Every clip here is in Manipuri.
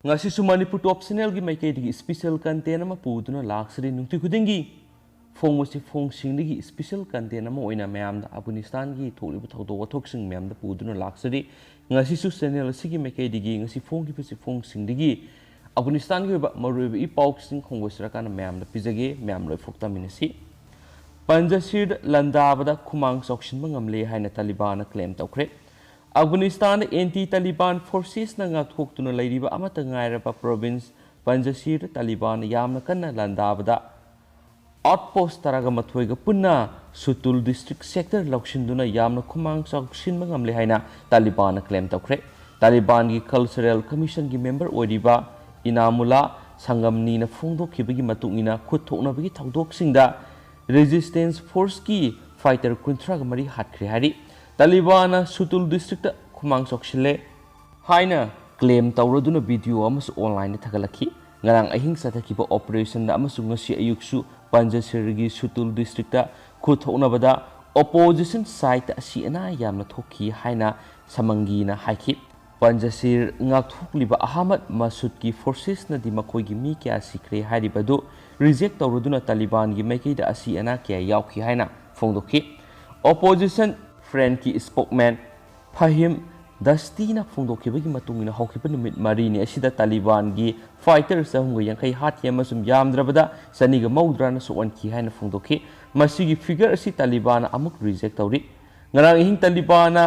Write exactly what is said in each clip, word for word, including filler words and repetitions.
ꯉꯁꯤꯁꯨ ꯃꯅꯤꯄꯨꯔ ꯇꯣꯞ ꯆꯦꯅꯦꯜꯒꯤ ꯃꯥꯏꯀꯩꯗꯒꯤ ꯏꯁꯄꯤꯁꯦꯜ ꯀꯟꯇꯦꯟ ꯑꯃ ꯄꯨꯗꯨꯅ ꯂꯥꯛꯆꯔꯤ꯫ ꯅꯨꯡꯇꯤ ꯈꯨꯗꯤꯡꯒꯤ ꯐꯣꯡꯕꯁꯤ ꯐꯣꯡꯁꯤꯡꯗꯒꯤ ꯏꯁꯄꯤꯁꯦꯜ ꯀꯟꯇꯦꯟ ꯑꯃ ꯑꯣꯏꯅ ꯃꯌꯥꯝꯗ ꯑꯐꯒꯥꯅꯤꯁꯇꯥꯟꯒꯤ ꯊꯣꯛꯂꯤꯕ ꯊꯧꯗꯣꯛ ꯋꯥꯊꯣꯛꯁꯤꯡ ꯃꯌꯥꯝꯗ ꯄꯨꯗꯨꯅ ꯂꯥꯛꯆꯔꯤ꯫ ꯉꯁꯤꯁꯨ ꯆꯦꯅꯦꯜ ꯑꯁꯤꯒꯤ ꯃꯥꯏꯀꯩꯗꯒꯤ ꯉꯁꯤ ꯐꯣꯡꯈꯤꯕꯁꯤ ꯐꯣꯡꯁꯤꯡꯗꯒꯤ ꯑꯐꯒꯥꯅꯤꯁꯇꯥꯟꯒꯤ ꯑꯣꯏꯕ ꯃꯔꯨꯑꯣꯏꯕ ꯏ ꯄꯥꯎꯁꯤꯡ ꯍꯣꯡꯗꯣꯛꯆꯔꯀꯥꯟꯗ ꯃꯌꯥꯝꯗ ꯄꯤꯖꯒꯦ꯫ ꯃꯌꯥꯝ ꯂꯣꯏꯐꯥꯎ ꯇꯥꯃꯤꯟꯅꯁꯤ꯫ ꯄꯟꯖꯁꯤꯔꯗ ꯂꯥꯟꯗꯥꯕꯗ ꯈꯨꯃꯥꯡ ꯆꯥꯎꯁꯤꯟꯕ ꯉꯝꯂꯦ ꯍꯥꯏꯅ ꯇꯥꯂꯤꯕꯥꯟꯅ ꯀ꯭ꯂꯦꯝ ꯇꯧꯈ꯭ꯔꯦ꯫ ꯑꯐꯒꯥꯅꯤꯁꯇꯥꯟꯗ ꯑꯦꯟꯇꯤ ꯇꯥꯂꯤꯕꯥꯟ ꯐꯣꯔꯁꯦꯁꯅ ꯉꯥꯛꯊꯣꯛꯇꯨꯅ ꯂꯩꯔꯤꯕ ꯑꯃꯠꯇ ꯉꯥꯏꯔꯕ ꯄ꯭ꯔꯣꯚꯤꯟꯁ ꯄꯟꯖꯁꯤꯔꯗ ꯇꯥꯂꯤꯕꯥꯟꯅ ꯌꯥꯝꯅ ꯀꯟꯅ ꯂꯥꯟꯗꯥꯕꯗ ꯑꯥꯎꯠꯄꯣꯁ ꯇꯔꯥꯒ ꯃꯥꯊꯣꯏꯒ ꯄꯨꯟꯅ ꯁꯨꯇꯨꯜ ꯗꯤꯁꯇ꯭ꯔꯤꯛ ꯁꯦꯛꯇꯔ ꯂꯧꯁꯤꯟꯗꯨꯅ ꯌꯥꯝꯅ ꯈꯨꯃꯥꯡ ꯆꯥꯎꯁꯤꯟꯕ ꯉꯝꯂꯦ ꯍꯥꯏꯅ ꯇꯥꯂꯤꯕꯥꯟꯅ ꯀ꯭ꯂꯦꯝ ꯇꯧꯈ꯭ꯔꯦ꯫ ꯇꯥꯂꯤꯕꯥꯟꯒꯤ ꯀꯜꯆꯔꯦꯜ ꯀꯃꯤꯁꯟꯒꯤ ꯃꯦꯝꯕꯔ ꯑꯣꯏꯔꯤꯕ ꯏꯅꯥꯃꯨꯂꯥ ꯁꯪꯒꯝꯅꯤꯅ ꯐꯣꯡꯗꯣꯛꯈꯤꯕꯒꯤ ꯃꯇꯨꯡ ꯏꯟꯅ ꯈꯨꯠ ꯊꯣꯛꯅꯕꯒꯤ ꯊꯧꯗꯣꯛꯁꯤꯡꯗ ꯔꯦꯖꯤꯁꯇꯦꯟꯁ ꯐꯣꯔꯁꯀꯤ ꯐꯥꯏꯇꯔ ꯀꯨꯟꯊ꯭ꯔꯥꯒ ꯃꯔꯤ ꯍꯥꯠꯈ꯭ꯔꯦ ꯍꯥꯏꯔꯤ꯫ ꯇꯥꯂꯤꯕꯥꯟꯅ ꯁꯨꯇꯨꯜ ꯗꯤꯁꯇ꯭ꯔꯤꯛꯇ ꯈꯨꯃꯥꯡ ꯆꯥꯎꯁꯤꯜꯂꯦ ꯍꯥꯏꯅ ꯀ꯭ꯂꯦꯝ ꯇꯧꯔꯗꯨꯅ ꯚꯤꯗꯤꯑꯣ ꯑꯃꯁꯨ ꯑꯣꯟꯂꯥꯏꯟꯗ ꯊꯥꯒꯠꯂꯛꯈꯤ꯫ ꯉꯔꯥꯡ ꯑꯍꯤꯡ ꯆꯠꯊꯈꯤꯕ ꯑꯣꯄꯔꯦꯁꯟꯗ ꯑꯃꯁꯨꯡ ꯉꯁꯤ ꯑꯌꯨꯛꯁꯨ ꯄꯟꯖꯁꯤꯔꯒꯤ ꯁꯨꯇꯨꯜ ꯗꯤꯁꯇ꯭ꯔꯤꯛꯇ ꯈꯨꯠ ꯊꯣꯛꯅꯕꯗ ꯑꯣꯄꯣꯖꯤꯁꯟ ꯁꯥꯏꯠꯇ ꯑꯁꯤ ꯑꯅꯥ ꯌꯥꯝꯅ ꯊꯣꯛꯈꯤ ꯍꯥꯏꯅ ꯁꯃꯪꯒꯤꯅ ꯍꯥꯏꯈꯤ꯫ ꯄꯟꯖꯁꯤꯔ ꯉꯥꯛꯊꯣꯛꯂꯤꯕ ꯑꯍꯃꯗ ꯃꯁꯨꯗꯀꯤ ꯐꯣꯔꯁꯦꯁꯅꯗꯤ ꯃꯈꯣꯏꯒꯤ ꯃꯤ ꯀꯌꯥ ꯁꯤꯈ꯭ꯔꯦ ꯍꯥꯏꯔꯤꯕꯗꯨ ꯔꯤꯖꯦꯛ ꯇꯧꯔꯗꯨꯅ ꯇꯥꯂꯤꯕꯥꯟꯒꯤ ꯃꯥꯏꯀꯩꯗ ꯑꯁꯤ ꯑꯅꯥ ꯀꯌꯥ ꯌꯥꯎꯈꯤ ꯍꯥꯏꯅ ꯐꯣꯡꯗꯣꯛꯈꯤ꯫ ꯑꯣꯄꯣꯖꯤꯁꯟ ꯐ꯭ꯔꯟꯠꯀꯤ ꯁ꯭ꯄꯣꯛꯃꯦꯟ ꯐꯍꯤꯝ ꯗꯁꯇꯤꯅ ꯐꯣꯡꯗꯣꯛꯈꯤꯕꯒꯤ ꯃꯇꯨꯡ ꯏꯟꯅ ꯍꯧꯈꯤꯕ ꯅꯨꯃꯤꯠ ꯃꯔꯤꯅꯤ ꯑꯁꯤꯗ ꯇꯥꯂꯤꯕꯥꯟꯒꯤ ꯐꯥꯏꯇꯔ ꯆꯍꯨꯝꯒ ꯌꯥꯡꯈꯩ ꯍꯥꯠꯈꯤ ꯑꯃꯁꯨꯡ ꯌꯥꯝꯗ꯭ꯔꯕꯗ ꯆꯅꯤꯒ ꯃꯧꯗ꯭ꯔꯥꯅ ꯁꯣꯛꯍꯟꯈꯤ ꯍꯥꯏꯅ ꯐꯣꯡꯗꯣꯛꯈꯤ꯫ ꯃꯁꯤꯒꯤ ꯐꯤꯒꯔ ꯑꯁꯤ ꯇꯥꯂꯤꯕꯥꯟꯅ ꯑꯃꯨꯛ ꯔꯤꯖꯦꯛ ꯇꯧꯔꯤ꯫ ꯉꯔꯥꯡ ꯑꯍꯤꯡ ꯇꯥꯂꯤꯕꯥꯟꯅ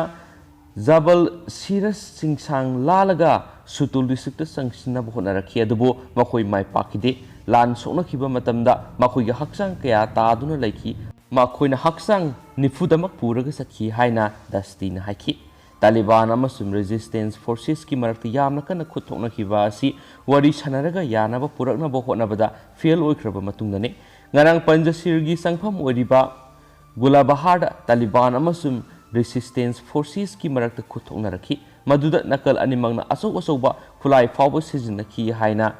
ꯖꯕꯜ ꯁꯤꯔꯁ ꯆꯤꯡꯁꯥꯡ ꯂꯥꯜꯂꯒ ꯁꯨꯇꯨꯜ ꯗꯤꯁꯇ꯭ꯔꯤꯛꯇ ꯆꯪꯁꯤꯟꯅꯕ ꯍꯣꯠꯅꯔꯛꯈꯤ, ꯑꯗꯨꯕꯨ ꯃꯈꯣꯏ ꯃꯥꯏ ꯄꯥꯛꯈꯤꯗꯦ꯫ ꯂꯥꯟ ꯁꯣꯛꯅꯈꯤꯕ ꯃꯇꯝꯗ ꯃꯈꯣꯏꯒꯤ ꯍꯛꯆꯥꯡ ꯀꯌꯥ ꯇꯥꯗꯨꯅ ꯂꯩꯈꯤ꯫ ꯃꯈꯣꯏꯅ ꯍꯛꯆꯥꯡ ꯅꯤꯐꯨꯗꯃꯛ ꯄꯨꯔꯒ ꯆꯠꯈꯤ ꯍꯥꯏꯅ ꯗꯁꯇꯤꯅ ꯍꯥꯏꯈꯤ꯫ ꯇꯥꯂꯤꯕꯥꯟ ꯑꯃꯁꯨꯡ ꯔꯦꯖꯤꯁꯇꯦꯟꯁ ꯐꯣꯔꯁꯦꯁꯀꯤ ꯃꯔꯛꯇ ꯌꯥꯝꯅ ꯀꯟꯅ ꯈꯨꯠ ꯊꯣꯛꯅꯈꯤꯕ ꯑꯁꯤ ꯋꯥꯔꯤ ꯁꯥꯟꯅꯔꯒ ꯌꯥꯅꯕ ꯄꯨꯔꯛꯅꯕ ꯍꯣꯠꯅꯕꯗ ꯐꯦꯜ ꯑꯣꯏꯈ꯭ꯔꯕ ꯃꯇꯨꯡꯗꯅꯤ꯫ ꯉꯔꯥꯡ ꯄꯟꯖꯁꯤꯔꯒꯤ ꯆꯪꯐꯝ ꯑꯣꯏꯔꯤꯕ ꯒꯨꯂꯥꯕꯍꯥꯔꯗ ꯇꯥꯂꯤꯕꯥꯟ ꯑꯃꯁꯨꯡ ꯔꯦꯁꯤꯁꯇꯦꯟꯁ ꯐꯣꯔꯁꯦꯁꯀꯤ ꯃꯔꯛꯇ ꯈꯨꯠ ꯊꯣꯛꯅꯔꯛꯈꯤ, ꯃꯗꯨꯗ ꯅꯥꯀꯜ ꯑꯅꯤꯃꯛꯅ ꯑꯆꯧ ꯑꯆꯧꯕ ꯈꯨꯠꯂꯥꯏ ꯐꯥꯎꯕ ꯁꯤꯖꯤꯟꯅꯈꯤ ꯍꯥꯏꯅ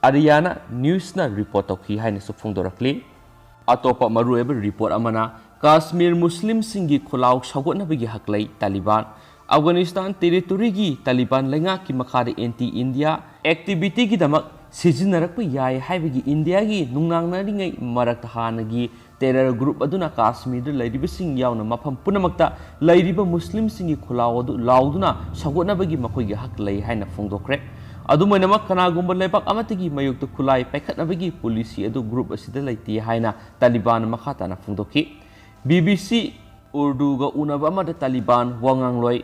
ꯑꯔꯤꯌꯥꯅꯥ ꯅ꯭ꯌꯨꯁꯅ ꯔꯤꯄꯣꯔꯠ ꯇꯧꯈꯤ ꯍꯥꯏꯅꯁꯨ ꯐꯣꯡꯗꯣꯔꯛꯂꯤ꯫ ꯑꯇꯣꯞꯄ ꯃꯔꯨꯑꯣꯏꯕ ꯔꯤꯄꯣꯔꯠ ꯑꯃꯅ ꯀꯥꯁꯃꯤꯔ ꯃꯨꯁꯂꯤꯝꯁꯤꯡꯒꯤ ꯈꯨꯜꯂꯥꯎ ꯁꯧꯒꯠꯅꯕꯒꯤ ꯍꯛꯂꯩ ꯇꯥꯂꯤꯕꯥꯟ꯫ ꯑꯐꯒꯥꯅꯤꯁꯇꯥꯟ ꯇꯦꯔꯤꯇꯣꯔꯤꯒꯤ ꯇꯥꯂꯤꯕꯥꯟ ꯂꯩꯉꯥꯛꯀꯤ ꯃꯈꯥꯗ ꯑꯦꯟꯇꯤ ꯏꯟꯗꯤꯌꯥ ꯑꯦꯛꯇꯤꯚꯤꯇꯤꯒꯤꯗꯃꯛ ꯁꯤꯖꯤꯟꯅꯔꯛꯄ ꯌꯥꯏ ꯍꯥꯏꯕꯒꯤ ꯏꯟꯗꯤꯌꯥꯒꯤ ꯅꯨꯡꯅꯥꯡꯅꯔꯤꯉꯩ ꯃꯔꯛꯇ ꯍꯥꯟꯅꯒꯤ ꯇꯦꯔꯔ ꯒ꯭ꯔꯨꯞ ꯑꯗꯨꯅ ꯀꯥꯁꯃꯤꯔꯗ ꯂꯩꯔꯤꯕꯁꯤꯡ ꯌꯥꯎꯅ ꯃꯐꯝ ꯄꯨꯝꯅꯃꯛꯇ ꯂꯩꯔꯤꯕ ꯃꯨꯁꯂꯤꯝꯁꯤꯡꯒꯤ ꯈꯨꯜꯂꯥꯎ ꯑꯗꯨ ꯂꯥꯎꯗꯨꯅ ꯁꯧꯒꯠꯅꯕꯒꯤ ꯃꯈꯣꯏꯒꯤ ꯍꯛ ꯂꯩ ꯍꯥꯏꯅ ꯐꯣꯡꯗꯣꯛꯈ꯭ꯔꯦ꯫ ꯑꯗꯨꯝ ꯑꯣꯏꯅꯃꯛ, ꯀꯅꯥꯒꯨꯝꯕ ꯂꯩꯕꯥꯛ ꯑꯃꯠꯇꯒꯤ ꯃꯥꯌꯣꯛꯇ ꯈꯨꯠꯂꯥꯏ ꯄꯥꯏꯈꯠꯅꯕꯒꯤ ꯄꯣꯂꯤꯁꯤ ꯑꯗꯨ ꯒ꯭ꯔꯨꯞ ꯑꯁꯤꯗ ꯂꯩꯇꯦ ꯍꯥꯏꯅ ꯇꯥꯂꯤꯕꯥꯟꯅ ꯃꯈꯥ ꯇꯥꯅ ꯐꯣꯡꯗꯣꯛꯈꯤ꯫ ꯕꯤ ꯕꯤ ꯁꯤ ꯎꯔꯗꯨꯒ ꯎꯅꯕ ꯑꯃꯗ ꯇꯥꯂꯤꯕꯥꯟ ꯋꯥ ꯉꯥꯡꯂꯣꯏ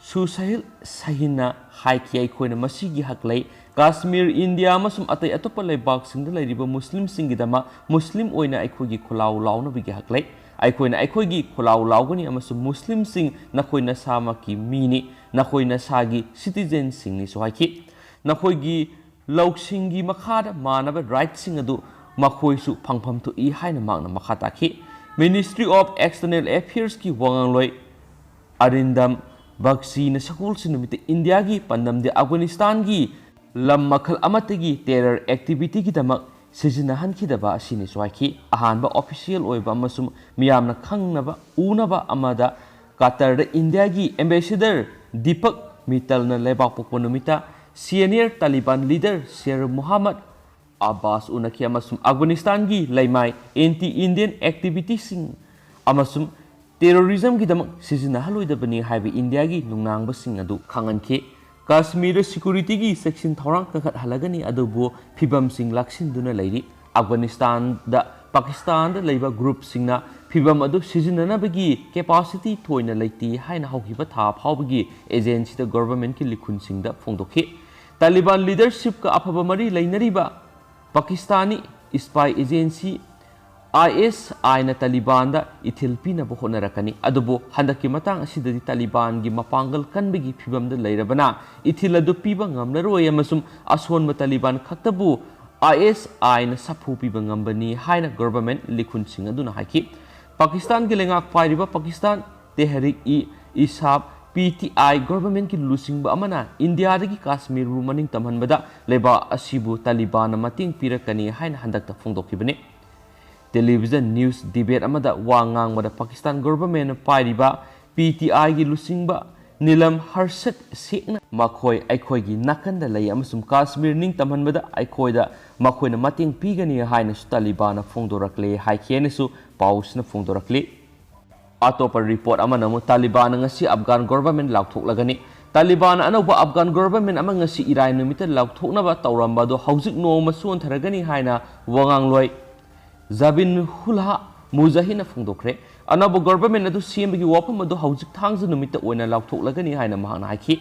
ꯁꯨꯁꯍꯤꯜ ꯁꯍꯤꯟꯅ ꯍꯥꯏꯈꯤ, "ꯑꯩꯈꯣꯏꯅ ꯃꯁꯤꯒꯤ ꯍꯛ ꯂꯩ꯫ ꯀꯥꯁꯃꯤꯔ, ꯏꯟꯗꯤꯌꯥ ꯑꯃꯁꯨꯡ ꯑꯇꯩ ꯑꯇꯣꯞꯄ ꯂꯩꯕꯥꯛꯁꯤꯡꯗ ꯂꯩꯔꯤꯕ ꯃꯨꯁꯂꯤꯝꯁꯤꯡꯒꯤꯗꯃꯛ ꯃꯨꯁꯂꯤꯝ ꯑꯣꯏꯅ ꯑꯩꯈꯣꯏꯒꯤ ꯈꯨꯜꯂꯥꯎ ꯂꯥꯎꯅꯕꯒꯤ ꯍꯛ ꯂꯩ꯫ ꯑꯩꯈꯣꯏꯅ ꯑꯩꯈꯣꯏꯒꯤ ꯈꯨꯜꯂꯥꯎ ꯂꯥꯎꯒꯅꯤ ꯑꯃꯁꯨꯡ ꯃꯨꯁꯂꯤꯝꯁꯤꯡ ꯅꯈꯣꯏ ꯅꯁꯥꯃꯛꯀꯤ ꯃꯤꯅꯤ, ꯅꯈꯣꯏ ꯅꯁꯥꯒꯤ ꯁꯤꯇꯤꯖꯦꯟꯁꯤꯡꯅꯤꯁꯨ" ꯍꯥꯏꯈꯤ꯫ ꯅꯈꯣꯏꯒꯤ ꯂꯧꯁꯤꯡꯒꯤ ꯃꯈꯥꯗ ꯃꯥꯟꯅꯕ ꯔꯥꯏꯠꯁꯤꯡ ꯑꯗꯨ ꯃꯈꯣꯏꯁꯨ ꯐꯪꯐꯝ ꯊꯣꯛꯏ ꯍꯥꯏꯅ ꯃꯍꯥꯛꯅ ꯃꯈꯥ ꯇꯥꯈꯤ꯫ Ministry of External Affairsꯀꯤ ꯋꯥꯉꯥꯡꯂꯣꯏ ꯑꯔꯤꯟꯗꯝ ꯕꯛꯁꯤꯅ ꯁꯒꯣꯜꯁꯦꯟ ꯅꯨꯃꯤꯠꯇ ꯏꯟꯗꯤꯌꯥꯒꯤ ꯄꯥꯟꯗꯝꯗꯤ ꯑꯐꯒꯥꯅꯤꯁꯇꯥꯟꯒꯤ ꯂꯝ ꯃꯈꯜ ꯑꯃꯠꯇꯒꯤ ꯇꯦꯔꯔ ꯑꯦꯛꯇꯤꯚꯤꯇꯤꯒꯤꯗꯃꯛ ꯁꯤꯖꯤꯟꯅꯍꯟꯈꯤꯗꯕ ꯑꯁꯤꯅꯤꯁꯨ ꯍꯥꯏꯈꯤ꯫ ꯑꯍꯥꯟꯕ ꯑꯣꯐꯤꯁꯤꯌꯦꯜ ꯑꯣꯏꯕ ꯑꯃꯁꯨꯡ ꯃꯤꯌꯥꯝꯅ ꯈꯪꯅꯕ ꯎꯅꯕ ꯑꯃꯗ ꯀꯇꯔꯗ ꯏꯟꯗꯤꯌꯥꯒꯤ ꯑꯦꯝꯕꯦꯁꯦꯗꯔ ꯗꯤꯄꯛ ꯃꯤꯇꯜꯅ ꯂꯩꯕꯥꯛꯄꯣꯛꯄ ꯅꯨꯃꯤꯠꯇ ꯁꯤꯅꯤꯌꯔ ꯇꯥꯂꯤꯕꯥꯟ ꯂꯤꯗꯔ ꯁꯦꯔ ꯃꯨꯍꯝꯃꯗ ꯑꯕꯥꯁ ꯎꯅꯈꯤ ꯑꯃꯁꯨꯡ ꯑꯐꯒꯥꯅꯤꯁꯇꯥꯟꯒꯤ ꯂꯩꯃꯥꯏ ꯑꯦꯟꯇꯤ ꯏꯟꯗꯤꯌꯟ ꯑꯦꯛꯇꯤꯚꯤꯇꯤꯁꯤꯡ ꯑꯃꯁꯨꯡ ꯇꯦꯔꯣꯔꯤꯖꯝꯒꯤꯗꯃꯛ ꯁꯤꯖꯤꯟꯅꯍꯜꯂꯣꯏꯗꯕꯅꯤ ꯍꯥꯏꯕ ꯏꯟꯗꯤꯌꯥꯒꯤ ꯅꯨꯡꯅꯥꯡꯕꯁꯤꯡ ꯑꯗꯨ ꯈꯪꯍꯟꯈꯤ꯫ ꯀꯥꯁꯃꯤꯔꯗ ꯁꯦꯀ꯭ꯌꯨꯔꯤꯇꯤꯒꯤ ꯆꯦꯛꯁꯤꯟ ꯊꯧꯔꯥꯡ ꯀꯟꯈꯠꯍꯜꯂꯒꯅꯤ, ꯑꯗꯨꯕꯨ ꯐꯤꯕꯝꯁꯤꯡ ꯂꯥꯛꯁꯤꯟꯗꯨꯅ ꯂꯩꯔꯤ꯫ ꯑꯐꯒꯥꯅꯤꯁꯇꯥꯟꯗ ꯄꯥꯀꯤꯁꯇꯥꯟꯗ ꯂꯩꯕ ꯒ꯭ꯔꯨꯞꯁꯤꯡꯅ ꯐꯤꯕꯝ ꯑꯗꯨ ꯁꯤꯖꯤꯟꯅꯅꯕꯒꯤ ꯀꯦꯄꯥꯁꯤꯇꯤ ꯊꯣꯏꯅ ꯂꯩꯇꯦ ꯍꯥꯏꯅ ꯍꯧꯈꯤꯕ ꯊꯥ ꯐꯥꯎꯕꯒꯤ ꯑꯦꯖꯦꯟꯁꯤꯗ ꯒꯣꯚꯔꯟꯃꯦꯟꯠꯀꯤ ꯂꯤꯈꯨꯟꯁꯤꯡꯗ ꯐꯣꯡꯗꯣꯛꯈꯤ꯫ ꯇꯥꯂꯤꯕꯥꯟ ꯂꯤꯗꯔꯁꯤꯞꯀ ꯑꯐꯕ ꯃꯔꯤ ꯂꯩꯅꯔꯤꯕ ꯄꯥꯀꯤꯁꯇꯥꯅꯤ ꯁ꯭ꯄꯥꯏ ꯑꯦꯖꯦꯟꯁꯤ ꯑꯥꯏ ꯑꯦꯁ ꯑꯥꯏꯅ ꯇꯥꯂꯤꯕꯥꯟꯗ ꯏꯊꯤꯜ ꯄꯤꯅꯕ ꯍꯣꯠꯅꯔꯛꯀꯅꯤ, ꯑꯗꯨꯕꯨ ꯍꯟꯗꯛꯀꯤ ꯃꯇꯥꯡ ꯑꯁꯤꯗꯗꯤ ꯇꯥꯂꯤꯕꯥꯟꯒꯤ ꯃꯄꯥꯡꯒꯜ ꯀꯟꯕꯒꯤ ꯐꯤꯚꯝꯗ ꯂꯩꯔꯕꯅ ꯏꯊꯤꯜ ꯑꯗꯨ ꯄꯤꯕ ꯉꯝꯂꯔꯣꯏ ꯑꯃꯁꯨꯡ ꯑꯁꯣꯟꯕ ꯇꯥꯂꯤꯕꯥꯟ ꯈꯛꯇꯕꯨ ꯑꯥꯏ ꯑꯦꯁ ꯑꯥꯏꯅ ꯁꯥꯐꯨ ꯄꯤꯕ ꯉꯝꯕꯅꯤ ꯍꯥꯏꯅ ꯒꯣꯚꯔꯟꯃꯦꯟꯠ ꯂꯤꯈꯨꯟꯁꯤꯡ ꯑꯗꯨꯅ ꯍꯥꯏꯈꯤ꯫ ꯄꯥꯀꯤꯁꯇꯥꯟꯒꯤ ꯂꯩꯉꯥꯛ ꯄꯥꯏꯔꯤꯕ ꯄꯥꯀꯤꯁꯇꯥꯟ ꯇꯦꯍꯔꯤꯛ ꯏ ꯏꯁꯥꯞ, ꯄꯤ ꯇꯤ ꯑꯥꯏ, ꯒꯣꯚꯔꯟꯃꯦꯟꯠꯀꯤ ꯂꯨꯆꯤꯡꯕ ꯑꯃꯅ ꯏꯟꯗꯤꯌꯥꯗꯒꯤ ꯀꯥꯁꯃꯤꯔꯕꯨ ꯃꯅꯤꯡ ꯇꯝꯍꯟꯕꯗ ꯂꯩꯕꯥꯛ ꯑꯁꯤꯕꯨ ꯇꯥꯂꯤꯕꯥꯟꯅ ꯃꯇꯦꯡ ꯄꯤꯔꯛꯀꯅꯤ ꯍꯥꯏꯅ ꯍꯟꯗꯛꯇ ꯐꯣꯡꯗꯣꯛꯈꯤꯕꯅꯤ꯫ ꯇꯦꯂꯤꯚꯤꯖꯟ ꯅ꯭ꯌꯨꯁ ꯗꯤꯕꯦꯠ ꯑꯃꯗ ꯋꯥ ꯉꯥꯡꯕꯗ ꯄꯥꯀꯤꯁꯇꯥꯟ ꯒꯣꯚꯔꯟꯃꯦꯟꯠꯅ ꯄꯥꯏꯔꯤꯕ ꯄꯤ ꯇꯤ ꯑꯥꯏꯒꯤ ꯂꯨꯆꯤꯡꯕ ꯅꯤꯂꯝ ꯍꯔꯁꯠ ꯁꯦꯈꯅ ꯃꯈꯣꯏ ꯑꯩꯈꯣꯏꯒꯤ ꯅꯥꯀꯟꯗ ꯂꯩ ꯑꯃꯁꯨꯡ ꯀꯥꯁꯃꯤꯔ ꯅꯤꯡꯇꯝꯍꯟꯕꯗ ꯑꯩꯈꯣꯏꯗ ꯃꯈꯣꯏꯅ ꯃꯇꯦꯡ ꯄꯤꯒꯅꯤ ꯍꯥꯏꯅꯁꯨ ꯇꯥꯂꯤꯕꯥꯟꯅ ꯐꯣꯡꯗꯣꯔꯛꯂꯦ ꯍꯥꯏꯈꯤꯅꯁꯨ ꯄꯥꯎꯁꯤꯅ ꯐꯣꯡꯗꯣꯔꯛꯂꯤ꯫ ꯑꯇꯣꯞꯄ ꯔꯤꯄꯣꯔꯠ ꯑꯃꯅ ꯑꯃꯨꯛ ꯇꯥꯂꯤꯕꯥꯟꯅ ꯉꯁꯤ ꯑꯐꯒꯥꯟ ꯒꯣꯚꯔꯟꯃꯦꯟꯠ ꯂꯥꯎꯊꯣꯛꯂꯒꯅꯤ꯫ ꯇꯥꯂꯤꯕꯥꯟꯅ ꯑꯅꯧꯕ ꯑꯐꯒꯥꯟ ꯒꯣꯚꯔꯟꯃꯦꯟꯠ ꯑꯃ ꯉꯁꯤ ꯏꯔꯥꯏ ꯅꯨꯃꯤꯠꯇ ꯂꯥꯎꯊꯣꯛꯅꯕ ꯇꯧꯔꯝꯕ ꯑꯗꯨ ꯍꯧꯖꯤꯛ ꯅꯣꯡꯃ ꯁꯣꯟꯊꯔꯒꯅꯤ ꯍꯥꯏꯅ ꯋꯥꯉꯥꯡꯂꯣꯏ ꯖꯥꯕꯤꯟ ꯍꯨꯜꯍꯥ ꯃꯨꯖꯥꯍꯤꯗꯅ ꯐꯣꯡꯗꯣꯛꯈ꯭ꯔꯦ꯫ ꯑꯅꯧꯕ ꯒꯣꯚꯔꯟꯃꯦꯟꯠ ꯑꯗꯨ ꯁꯦꯝꯕꯒꯤ ꯋꯥꯐꯝ ꯑꯗꯨ ꯍꯧꯖꯤꯛ ꯊꯥꯡꯖ ꯅꯨꯃꯤꯠꯇ ꯑꯣꯏꯅ ꯂꯥꯎꯊꯣꯛꯂꯒꯅꯤ ꯍꯥꯏꯅ ꯃꯍꯥꯛꯅ ꯍꯥꯏꯈꯤ꯫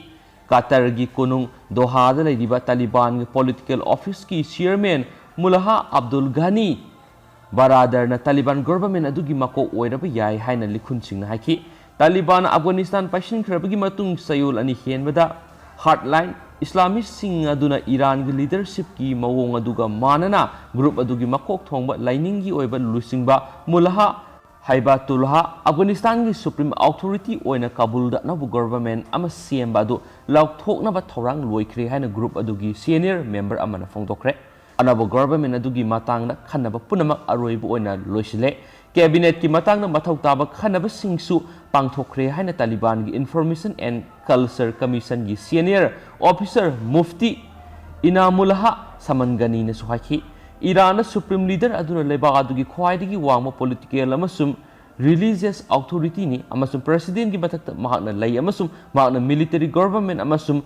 ꯀꯇꯔꯒꯤ ꯀꯣꯅꯨꯡ ꯗꯣꯍꯥꯗ ꯂꯩꯔꯤꯕ ꯇꯥꯂꯤꯕꯥꯟꯒꯤ ꯄꯣꯂꯤꯇꯤꯀꯦꯜ ꯑꯣꯐꯤꯁꯀꯤ ꯆꯤꯌꯔꯃꯦꯟ ꯃꯨꯂꯥꯍꯥ ꯑꯕꯗꯨꯜ ꯘꯅꯤ ꯕꯔꯥꯗꯔꯅ ꯇꯥꯂꯤꯕꯥꯟ ꯒꯣꯚꯔꯟꯃꯦꯟꯠ ꯑꯗꯨꯒꯤ ꯃꯀꯣꯛ ꯑꯣꯏꯔꯕ ꯌꯥꯏ ꯍꯥꯏꯅ ꯂꯤꯈꯨꯟꯁꯤꯡꯅ ꯍꯥꯏꯈꯤ꯫ ꯇꯥꯂꯤꯕꯥꯟꯅ ꯑꯐꯒꯥꯅꯤꯁꯇꯥꯟ ꯄꯥꯏꯁꯤꯟꯈ꯭ꯔꯕꯒꯤ ꯃꯇꯨꯡ ꯆꯌꯣꯜ ꯑꯅꯤ ꯍꯦꯟꯕꯗ ꯍꯥꯔꯗꯂꯥꯏꯟ ꯏꯁꯂꯥꯃꯤꯁ꯭ꯠꯁꯤꯡ ꯑꯗꯨꯅ ꯏꯔꯥꯟꯒꯤ ꯂꯤꯗꯔꯁꯤꯞꯀꯤ ꯃꯑꯣꯡ ꯑꯗꯨꯒ ꯃꯥꯟꯅꯅ ꯒ꯭ꯔꯨꯞ ꯑꯗꯨꯒꯤ ꯃꯀꯣꯛ ꯊꯣꯡꯕ ꯂꯥꯏꯅꯤꯡꯒꯤ ꯑꯣꯏꯕ ꯂꯨꯆꯤꯡꯕ ꯃꯨꯂꯥꯍꯥ ꯍꯥꯏꯕꯥꯇꯨꯜꯍꯥ ꯑꯐꯒꯥꯅꯤꯁꯇꯥꯟꯒꯤ ꯁꯨꯄ꯭ꯔꯤꯝ ꯑꯣꯊꯣꯔꯤꯇꯤ ꯑꯣꯏꯅ ꯀꯥꯕꯨꯜꯗ ꯑꯅꯧꯕ ꯒꯣꯚꯔꯟꯃꯦꯟꯠ ꯑꯃ ꯁꯦꯝꯕ ꯑꯗꯨ ꯂꯥꯎꯊꯣꯛꯅꯕ ꯊꯧꯔꯥꯡ ꯂꯣꯏꯈ꯭ꯔꯦ ꯍꯥꯏꯅ ꯒ꯭ꯔꯨꯞ ꯑꯗꯨꯒꯤ ꯁꯦꯅꯤꯌꯔ ꯃꯦꯝꯕꯔ ꯑꯃꯅ ꯐꯣꯡꯗꯣꯛꯈ꯭ꯔꯦ꯫ ꯑꯅꯧꯕ ꯒꯣꯚꯔꯟꯃꯦꯟꯠ ꯑꯗꯨꯒꯤ ꯃꯇꯥꯡꯗ ꯈꯟꯅꯕ ꯄꯨꯝꯅꯃꯛ ꯑꯔꯣꯏꯕ ꯑꯣꯏꯅ ꯂꯣꯏꯁꯤꯜꯂꯦ꯫ ꯀꯦꯕꯤꯅꯦꯠꯀꯤ ꯃꯇꯥꯡꯗ ꯃꯊꯧ ꯇꯥꯕ ꯈꯟꯅꯕꯁꯤꯡꯁꯨ ꯄꯥꯡꯊꯣꯛꯈ꯭ꯔꯦ ꯍꯥꯏꯅ ꯇꯥꯂꯤꯕꯥꯟꯒꯤ ꯏꯟꯐꯣꯔꯃꯦꯁꯟ ꯑꯦꯟ ꯀꯜꯆꯔ ꯀꯃꯤꯁꯟꯒꯤ ꯁꯦꯅꯤꯌꯔ ꯑꯣꯐꯤꯁꯔ ꯃꯨꯐꯇꯤ ꯏꯅꯥꯃꯨꯜꯍꯥ ꯁꯃꯟꯒꯅꯤꯅꯁꯨ ꯍꯥꯏꯈꯤ꯫ ꯏꯔꯥꯟꯗ ꯁꯨꯄ꯭ꯔꯤꯝ ꯂꯤꯗꯔ ꯑꯗꯨꯅ ꯂꯩꯕꯥꯛ ꯑꯗꯨꯒꯤ ꯈ꯭ꯋꯥꯏꯗꯒꯤ ꯋꯥꯡꯕ ꯄꯣꯂꯤꯇꯤꯀꯦꯜ ꯑꯃꯁꯨꯡ ꯔꯤꯂꯤꯖꯤꯌꯁ ꯑꯣꯊꯣꯔꯤꯇꯤꯅꯤ ꯑꯃꯁꯨꯡ ꯄ꯭ꯔꯦꯁꯤꯗꯦꯟꯠꯀꯤ ꯃꯊꯛꯇ ꯃꯍꯥꯛꯅ ꯂꯩ ꯑꯃꯁꯨꯡ ꯃꯍꯥꯛꯅ ꯃꯤꯂꯤꯇꯔꯤ ꯒꯣꯚꯔꯟꯃꯦꯟꯠ ꯑꯃꯁꯨꯡ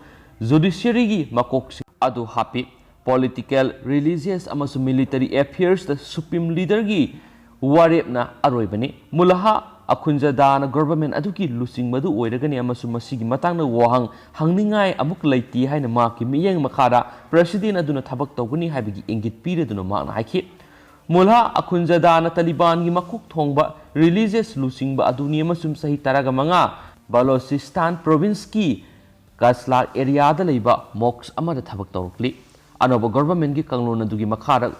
ꯖꯨꯗꯤꯁꯤꯌꯔꯤꯒꯤ ꯃꯀꯣꯛꯁꯤꯡ ꯑꯗꯨ ꯍꯥꯞꯄꯤ꯫ ꯄꯣꯂꯤꯇꯤꯀꯦꯜ, ꯔꯤꯂꯤꯖꯤꯌꯁ ꯑꯃꯁꯨꯡ ꯃꯤꯂꯤꯇꯔꯤ ꯑꯦꯐꯤꯌꯔꯁꯇ ꯁꯨꯄ꯭ꯔꯤꯝ ꯂꯤꯗꯔꯒꯤ ꯋꯥꯔꯦꯞꯅ ꯑꯔꯣꯏꯕꯅꯤ꯫ ꯃꯨꯂꯥꯍꯥ ꯑꯈꯨꯟꯖꯥꯗꯥꯅ ꯒꯣꯚꯔꯟꯃꯦꯟꯠ ꯑꯗꯨꯒꯤ ꯂꯨꯆꯤꯡꯕꯗꯨ ꯑꯣꯏꯔꯒꯅꯤ ꯑꯃꯁꯨꯡ ꯃꯁꯤꯒꯤ ꯃꯇꯥꯡꯗ ꯋꯥꯍꯪ ꯍꯪꯅꯤꯡꯉꯥꯏ ꯑꯃꯨꯛ ꯂꯩꯇꯦ ꯍꯥꯏꯅ ꯃꯍꯥꯛꯀꯤ ꯃꯤꯠꯌꯦꯡ ꯃꯈꯥꯗ ꯄ꯭ꯔꯦꯁꯤꯗꯦꯟꯠ ꯑꯗꯨꯅ ꯊꯕꯛ ꯇꯧꯒꯅꯤ ꯍꯥꯏꯕꯒꯤ ꯏꯪꯒꯤꯠ ꯄꯤꯔꯗꯨꯅ ꯃꯍꯥꯛꯅ ꯍꯥꯏꯈꯤ꯫ ꯃꯨꯂꯥ ꯑꯈꯨꯟꯖꯥꯗꯥꯅ ꯇꯥꯂꯤꯕꯥꯟꯒꯤ ꯃꯀꯣꯛ ꯊꯣꯡꯕ ꯔꯤꯂꯤꯖꯤꯌꯁ ꯂꯨꯆꯤꯡꯕ ꯑꯗꯨꯅꯤ ꯑꯃꯁꯨꯡ ꯆꯍꯤ ꯇꯔꯥꯒ ꯃꯉꯥ ꯕꯂꯣꯆꯤꯁ꯭ꯇꯥꯟ ꯄ꯭ꯔꯣꯚꯤꯟꯁꯀꯤ ꯀꯁꯂꯥꯛ ꯑꯦꯔꯤꯌꯥꯗ ꯂꯩꯕ ꯃꯣꯛꯁ ꯑꯃꯗ ꯊꯕꯛ ꯇꯧꯔꯛꯂꯤ꯫ ꯑꯅꯧꯕ ꯒꯣꯚꯔꯟꯃꯦꯟꯠꯀꯤ ꯀꯥꯡꯂꯣꯟ ꯑꯗꯨꯒꯤ ꯃꯈꯥꯗ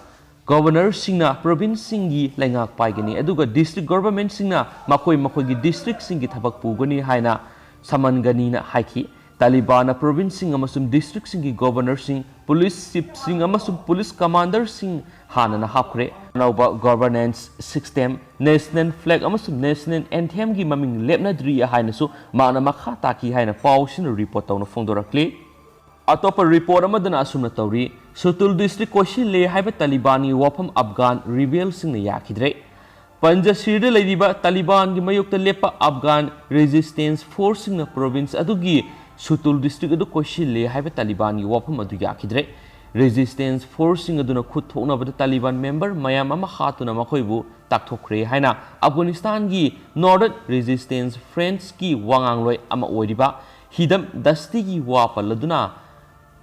ꯒꯣꯚꯔꯅꯔꯁꯤꯡꯅ ꯄ꯭ꯔꯣꯚꯤꯟꯁꯁꯤꯡꯒꯤ ꯂꯩꯉꯥꯛ ꯄꯥꯏꯒꯅꯤ, ꯑꯗꯨꯒ ꯗꯤꯁꯇ꯭ꯔꯤꯛ ꯒꯣꯚꯔꯟꯃꯦꯟꯠꯁꯤꯡꯅ ꯃꯈꯣꯏ ꯃꯈꯣꯏꯒꯤ ꯗꯤꯁꯇ꯭ꯔꯤꯛꯁꯤꯡꯒꯤ ꯊꯕꯛ ꯄꯨꯒꯅꯤ ꯍꯥꯏꯅ ꯁꯃꯟꯒꯅꯤꯅ ꯍꯥꯏꯈꯤ꯫ ꯇꯥꯂꯤꯕꯥꯟꯅ ꯄ꯭ꯔꯣꯚꯤꯟꯁꯁꯤꯡ ꯑꯃꯁꯨꯡ ꯗꯤꯁꯇ꯭ꯔꯤꯛꯁꯤꯡꯒꯤ ꯒꯣꯚꯔꯅꯔꯁꯤꯡ, ꯄꯨꯂꯤꯁ ꯆꯤꯐꯁꯤꯡ ꯑꯃꯁꯨꯡ ꯄꯨꯂꯤꯁ ꯀꯃꯥꯟꯗꯔꯁꯤꯡ ꯍꯥꯟꯅꯅ ꯍꯥꯞꯈ꯭ꯔꯦ꯫ ꯑꯅꯧꯕ ꯒꯣꯚꯔꯅꯦꯟꯁ ꯁꯤꯁꯇꯦꯝ, ꯅꯦꯁꯅꯦꯜ ꯐ꯭ꯂꯦꯒ ꯑꯃꯁꯨꯡ ꯅꯦꯁꯅꯦꯜ ꯑꯦꯟꯊꯦꯝꯒꯤ ꯃꯃꯤꯡ ꯂꯦꯞꯅꯗ꯭ꯔꯤ ꯍꯥꯏꯅꯁꯨ ꯃꯍꯥꯛꯅ ꯃꯈꯥ ꯇꯥꯈꯤ ꯍꯥꯏꯅ ꯄꯥꯎꯁꯤꯅ ꯔꯤꯄꯣꯔꯠ ꯇꯧꯅ ꯐꯣꯡꯗꯣꯔꯛꯂꯤ꯫ ꯑꯇꯣꯞꯄ ꯔꯤꯄꯣꯔꯠ ꯑꯃꯗꯅ ꯑꯁꯨꯝꯅ ꯇꯧꯔꯤ, ꯁꯨꯇꯨꯜ ꯗꯤꯁꯇ꯭ꯔꯤꯛ ꯀꯣꯏꯁꯤꯜꯂꯦ ꯍꯥꯏꯕ ꯇꯥꯂꯤꯕꯥꯟꯒꯤ ꯋꯥꯐꯝ ꯑꯐꯒꯥꯟ ꯔꯤꯕꯦꯜꯁꯤꯡꯅ ꯌꯥꯈꯤꯗ꯭ꯔꯦ꯫ ꯄꯟꯖꯁꯤꯔꯗ ꯂꯩꯔꯤꯕ ꯇꯥꯂꯤꯕꯥꯟꯒꯤ ꯃꯥꯌꯣꯛꯇ ꯂꯦꯞꯄ ꯑꯐꯒꯥꯟ ꯔꯦꯖꯤꯁꯇꯦꯟꯁ ꯐꯣꯔꯁꯁꯤꯡꯅ ꯄ꯭ꯔꯣꯚꯤꯟꯁ ꯑꯗꯨꯒꯤ ꯁꯨꯇꯨꯜ ꯗꯤꯁꯇ꯭ꯔꯤꯛ ꯑꯗꯨ ꯀꯣꯏꯁꯤꯜꯂꯦ ꯍꯥꯏꯕ ꯇꯥꯂꯤꯕꯥꯟꯒꯤ ꯋꯥꯐꯝ ꯑꯗꯨ ꯌꯥꯈꯤꯗ꯭ꯔꯦ꯫ ꯔꯦꯖꯤꯁꯇꯦꯟꯁ ꯐꯣꯔꯁꯁꯤꯡ ꯑꯗꯨꯅ ꯈꯨꯠ ꯊꯣꯛꯅꯕꯗ ꯇꯥꯂꯤꯕꯥꯟ ꯃꯦꯝꯕꯔ ꯃꯌꯥꯝ ꯑꯃ ꯍꯥꯠꯇꯨꯅ ꯃꯈꯣꯏꯕꯨ ꯇꯥꯛꯊꯣꯛꯈ꯭ꯔꯦ ꯍꯥꯏꯅ ꯑꯐꯒꯥꯅꯤꯁꯇꯥꯟꯒꯤ ꯅꯣꯔꯗꯔꯟ ꯔꯦꯖꯤꯁꯇꯦꯟꯁ ꯐ꯭ꯔꯟꯠꯀꯤ ꯋꯥꯉꯥꯡꯂꯣꯏ ꯑꯃ ꯑꯣꯏꯔꯤꯕ ꯍꯤꯗꯝ ꯗꯁꯇꯤꯒꯤ ꯋꯥ ꯄꯜꯂꯗꯨꯅ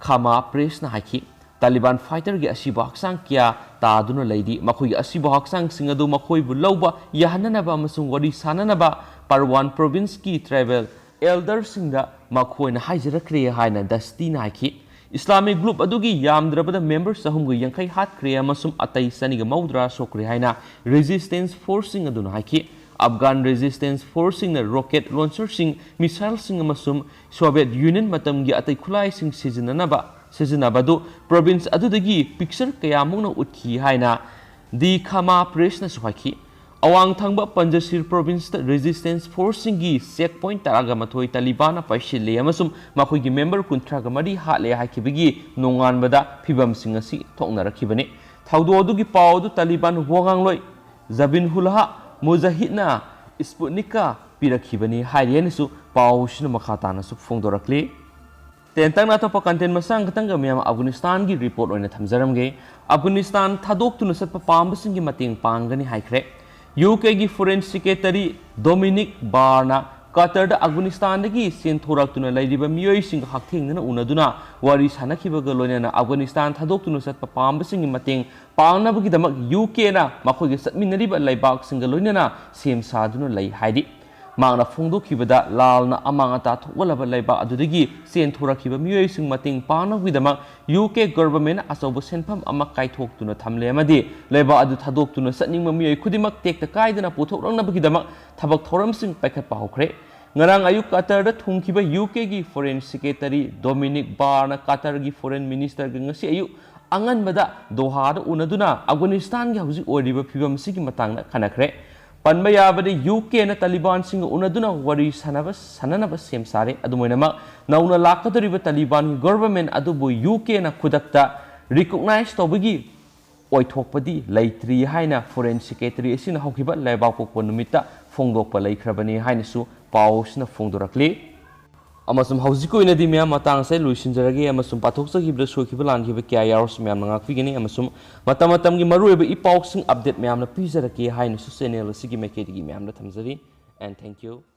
ꯈꯥꯃꯥ ꯄ꯭ꯔꯦꯁꯅ ꯍꯥꯏꯈꯤ꯫ ꯇꯥꯂꯤꯕꯥꯟ ꯐꯥꯏꯇꯔꯒꯤ ꯑꯁꯤꯕ ꯍꯛꯆꯥꯡ ꯀꯌꯥ ꯇꯥꯗꯨꯅ ꯂꯩꯔꯤ꯫ ꯃꯈꯣꯏꯒꯤ ꯑꯁꯤꯕ ꯍꯛꯆꯥꯡꯁꯤꯡ ꯑꯗꯨ ꯃꯈꯣꯏꯕꯨ ꯂꯧꯕ ꯌꯥꯍꯟꯅꯅꯕ ꯑꯃꯁꯨꯡ ꯋꯥꯔꯤ ꯁꯥꯅꯅꯕ ꯄꯔꯋꯥꯟ ꯄ꯭ꯔꯣꯚꯤꯟꯁꯀꯤ ꯇ꯭ꯔꯥꯏꯕꯦꯜ ꯑꯦꯜꯗꯔꯁꯤꯡꯗ ꯃꯈꯣꯏꯅ ꯍꯥꯏꯖꯔꯛꯈ꯭ꯔꯦ ꯍꯥꯏꯅ ꯗꯁꯇꯤꯅ ꯍꯥꯏꯈꯤ꯫ ꯏꯁꯂꯥꯃꯤꯛ ꯒ꯭ꯔꯨꯞ ꯑꯗꯨꯒꯤ ꯌꯥꯝꯗ꯭ꯔꯕꯗ ꯃꯦꯝꯕꯔ ꯆꯍꯨꯝꯒ ꯌꯥꯡꯈꯩ ꯍꯥꯠꯈ꯭ꯔꯦ ꯑꯃꯁꯨꯡ ꯑꯇꯩ ꯆꯅꯤꯒ ꯃꯧꯗ꯭ꯔꯥ ꯁꯣꯛꯈ꯭ꯔꯦ ꯍꯥꯏꯅ ꯔꯦꯖꯤꯁꯇꯦꯟꯁ ꯐꯣꯔꯁꯁꯤꯡ ꯑꯗꯨꯅ ꯍꯥꯏꯈꯤ꯫ ꯑꯐꯒꯥꯟ ꯔꯦꯖꯤꯁꯇꯦꯟꯁ ꯐꯣꯔꯁꯁꯤꯡꯅ ꯔꯣꯀꯦꯠ ꯂꯣꯟꯆꯔꯁꯤꯡ, ꯃꯤꯁꯥꯏꯜꯁꯤꯡ ꯑꯃꯁꯨꯡ ꯁꯣꯚꯤꯌꯦꯠ ꯌꯨꯅꯤꯌꯟ ꯃꯇꯝꯒꯤ ꯑꯇꯩ ꯈꯨꯠꯂꯥꯏꯁꯤꯡ ꯁꯤꯖꯤꯟꯅꯅꯕ, ꯁꯤꯖꯤꯟꯅꯕꯗꯨ ꯄ꯭ꯔꯣꯚꯤꯟꯁ ꯑꯗꯨꯗꯒꯤ ꯄꯤꯛꯆꯔ ꯀꯌꯥꯃꯨꯛꯅ ꯎꯠꯈꯤ ꯍꯥꯏꯅ ꯗꯤ ꯈꯥꯃꯥ ꯄ꯭ꯔꯦꯁꯅꯁꯨ ꯍꯥꯏꯈꯤ꯫ ꯑꯋꯥꯡ ꯊꯪꯕ ꯄꯟꯖꯁꯤꯔ ꯄ꯭ꯔꯣꯚꯤꯟꯁꯇ ꯔꯦꯖꯤꯁꯇꯦꯟꯁ ꯐꯣꯔꯁꯁꯤꯡꯒꯤ ꯆꯦꯛ ꯄꯣꯏꯟꯠ ꯇꯔꯥꯒ ꯃꯥꯊꯣꯏ ꯇꯥꯂꯤꯕꯥꯟꯅ ꯄꯥꯏꯁꯤꯜꯂꯦ ꯑꯃꯁꯨꯡ ꯃꯈꯣꯏꯒꯤ ꯃꯦꯝꯕꯔ ꯀꯨꯟꯊ꯭ꯔꯥꯒ ꯃꯔꯤ ꯍꯥꯠꯂꯦ ꯍꯥꯏꯈꯤꯕꯒꯤ ꯅꯣꯡꯉꯥꯟꯕꯗ ꯐꯤꯚꯝꯁꯤꯡ ꯑꯁꯤ ꯊꯣꯛꯅꯔꯛꯈꯤꯕꯅꯤ꯫ ꯊꯧꯗꯣꯛ ꯑꯗꯨꯒꯤ ꯄꯥꯎ ꯑꯗꯨ ꯇꯥꯂꯤꯕꯥꯟ ꯋꯥꯉꯥꯡꯂꯣꯏ ꯖꯕꯤꯟꯍꯨꯜꯂꯥꯍ ꯃꯨꯖꯥꯍꯤꯗꯅ ꯁ꯭ꯄꯨꯠꯅꯤꯛꯀ ꯄꯤꯔꯛꯈꯤꯕꯅꯤ ꯍꯥꯏꯔꯤ ꯍꯥꯏꯅꯁꯨ ꯄꯥꯎꯁꯤꯅ ꯃꯈꯥ ꯇꯥꯅꯁꯨ ꯐꯣꯡꯗꯣꯔꯛꯂꯤ꯫ ꯇꯦꯟꯇꯛꯅ ꯑꯇꯣꯞꯄ ꯀꯟꯇꯦꯟ ꯃꯆꯥ ꯈꯛꯇꯪꯒ ꯃꯌꯥꯝ ꯑꯐꯒꯥꯅꯤꯁꯇꯥꯟꯒꯤ ꯔꯤꯄꯣꯔꯠ ꯑꯣꯏꯅ ꯊꯝꯖꯔꯝꯒꯦ꯫ ꯑꯐꯒꯥꯅꯤꯁꯇꯥꯟ ꯊꯥꯗꯣꯛꯇꯨꯅ ꯆꯠꯄ ꯄꯥꯝꯕꯁꯤꯡꯒꯤ ꯃꯇꯦꯡ ꯄꯥꯡꯒꯅꯤ ꯍꯥꯏꯈ꯭ꯔꯦ꯫ ꯌꯨ ꯀꯦꯒꯤ ꯐꯣꯔꯦꯟ ꯁꯦꯀ꯭ꯔꯦꯇꯔꯤ ꯗꯣꯃꯤꯅꯤꯛ ꯕꯥꯔꯅ ꯀꯇꯔꯗ ꯑꯐꯒꯥꯅꯤꯁꯇꯥꯟꯗꯒꯤ ꯆꯦꯟꯊꯣꯔꯛꯇꯨꯅ ꯂꯩꯔꯤꯕ ꯃꯤꯑꯣꯏꯁꯤꯡꯒ ꯍꯛꯊꯦꯡꯅꯅ ꯎꯅꯗꯨꯅ ꯋꯥꯔꯤ ꯁꯥꯅꯈꯤꯕꯒ ꯂꯣꯏꯅꯅ ꯑꯐꯒꯥꯅꯤꯁꯇꯥꯟ ꯊꯥꯗꯣꯛꯇꯨꯅ ꯆꯠꯄ ꯄꯥꯝꯕꯁꯤꯡꯒꯤ ꯃꯇꯦꯡ ꯄꯥꯡꯅꯕꯒꯤꯗꯃꯛ ꯌꯨ ꯀꯦꯅ ꯃꯈꯣꯏꯒ ꯆꯠꯃꯤꯟꯅꯔꯤꯕ ꯂꯩꯕꯥꯛꯁꯤꯡꯒ ꯂꯣꯏꯅꯅ ꯁꯦꯝ ꯁꯥꯗꯨꯅ ꯂꯩ ꯍꯥꯏꯔꯤ꯫ ꯃꯍꯥꯛꯅ ꯐꯣꯡꯗꯣꯛꯈꯤꯕꯗ ꯂꯥꯜꯅ ꯑꯃꯥꯡ ꯑꯇꯥ ꯊꯣꯛꯍꯜꯂꯕ ꯂꯩꯕꯥꯛ ꯑꯗꯨꯗꯒꯤ ꯆꯦꯟꯊꯣꯔꯛꯈꯤꯕ ꯃꯤꯑꯣꯏꯁꯤꯡ ꯃꯇꯦꯡ ꯄꯥꯡꯅꯕꯒꯤꯗꯃꯛ ꯌꯨ ꯀꯦ ꯒꯚꯔꯟꯃꯦꯟꯠꯅ ꯑꯆꯧꯕ ꯁꯦꯟꯐꯝ ꯑꯃ ꯀꯥꯏꯊꯣꯛꯇꯨꯅ ꯊꯝꯂꯦ ꯑꯃꯗꯤ ꯂꯩꯕꯥꯛ ꯑꯗꯨ ꯊꯥꯗꯣꯛꯇꯨꯅ ꯆꯠꯅꯤꯡꯕ ꯃꯤꯑꯣꯏ ꯈꯨꯗꯤꯡꯃꯛ ꯇꯦꯛꯇ ꯀꯥꯏꯗꯅ ꯄꯨꯊꯣꯛꯂꯛꯅꯕꯒꯤꯗꯃꯛ ꯊꯕꯛ ꯊꯧꯔꯝꯁꯤꯡ ꯄꯥꯏꯈꯠꯄ ꯍꯧꯈ꯭ꯔꯦ꯫ ꯉꯔꯥꯡ ꯑꯌꯨꯛ ꯀꯇꯔꯗ ꯊꯨꯡꯈꯤꯕ ꯌꯨ ꯀꯦꯒꯤ ꯐꯣꯔꯦꯟ ꯁꯦꯀ꯭ꯔꯦꯇꯔꯤ ꯗꯣꯃꯤꯅꯤꯛ ꯕꯥꯔꯅ ꯀꯇꯔꯒꯤ ꯐꯣꯔꯦꯟ ꯃꯤꯅꯤꯁꯇꯔꯒ ꯉꯁꯤ ꯑꯌꯨꯛ ꯑꯉꯟꯕꯗ ꯗꯣꯍꯥꯗ ꯎꯅꯗꯨꯅ ꯑꯐꯒꯥꯅꯤꯁꯇꯥꯟꯒꯤ ꯍꯧꯖꯤꯛ ꯑꯣꯏꯔꯤꯕ ꯐꯤꯕꯝ ꯑꯁꯤꯒꯤ ꯃꯇꯥꯡꯗ ꯈꯟꯅꯈ꯭ꯔꯦ꯫ ꯄꯟꯕ ꯌꯥꯕꯗꯤ ꯌꯨ ꯀꯦꯅ ꯇꯥꯂꯤꯕꯥꯟꯁꯤꯡꯒ ꯎꯅꯗꯨꯅ ꯋꯥꯔꯤ ꯁꯥꯟꯅꯕ ꯁꯥꯟꯅꯅꯕ ꯁꯦꯝ ꯁꯥꯔꯦ꯫ ꯑꯗꯨꯝ ꯑꯣꯏꯅꯃꯛ ꯅꯧꯅ ꯂꯥꯛꯀꯗꯧꯔꯤꯕ ꯇꯥꯂꯤꯕꯥꯟꯒꯤ ꯒꯣꯚꯔꯟꯃꯦꯟꯠ ꯑꯗꯨꯕꯨ ꯌꯨ ꯀꯦꯅ ꯈꯨꯗꯛꯇ ꯔꯤꯀꯣꯛꯅꯥꯏꯖ ꯇꯧꯕꯒꯤ ꯑꯣꯏꯊꯣꯛꯄꯗꯤ ꯂꯩꯇ꯭ꯔꯤ ꯍꯥꯏꯅ ꯐꯣꯔꯦꯟ ꯁꯦꯀ꯭ꯔꯦꯇꯔꯤ ꯑꯁꯤꯅ ꯍꯧꯈꯤꯕ ꯂꯩꯕꯥꯛꯄꯣꯛꯄ ꯅꯨꯃꯤꯠꯇ ꯐꯣꯡꯗꯣꯛꯄ ꯂꯩꯈ꯭ꯔꯕꯅꯤ ꯍꯥꯏꯅꯁꯨ ꯄꯥꯎ ꯑꯁꯤꯅ ꯐꯣꯡꯗꯣꯔꯛꯂꯤ꯫ ꯑꯃꯁꯨꯡ ꯍꯧꯖꯤꯛꯀꯤ ꯑꯣꯏꯅꯗꯤ ꯃꯌꯥꯝ ꯃꯇꯥꯡ ꯑꯁꯦ ꯂꯣꯏꯁꯤꯟꯖꯔꯒꯦ ꯑꯃꯁꯨꯡ ꯄꯥꯊꯣꯛꯆꯈꯤꯕꯗ ꯁꯣꯏꯈꯤꯕ ꯂꯥꯟꯈꯤꯕ ꯀꯌꯥ ꯌꯥꯎꯔꯁꯨ ꯃꯌꯥꯝꯅ ꯉꯥꯛꯄꯤꯒꯅꯤ ꯑꯃꯁꯨꯡ ꯃꯇꯝ ꯃꯇꯝꯒꯤ ꯃꯔꯨꯑꯣꯏꯕ ꯏ ꯄꯥꯎꯁꯤꯡ ꯑꯞꯗꯦꯠ ꯃꯌꯥꯝꯅ ꯄꯤꯖꯔꯛꯀꯦ ꯍꯥꯏꯅꯁꯨ ꯆꯦꯅꯦꯜ ꯑꯁꯤꯒꯤ ꯃꯥꯏꯀꯩꯗꯒꯤ ꯃꯌꯥꯝꯗ ꯊꯝꯖꯔꯤ꯫ And thank you.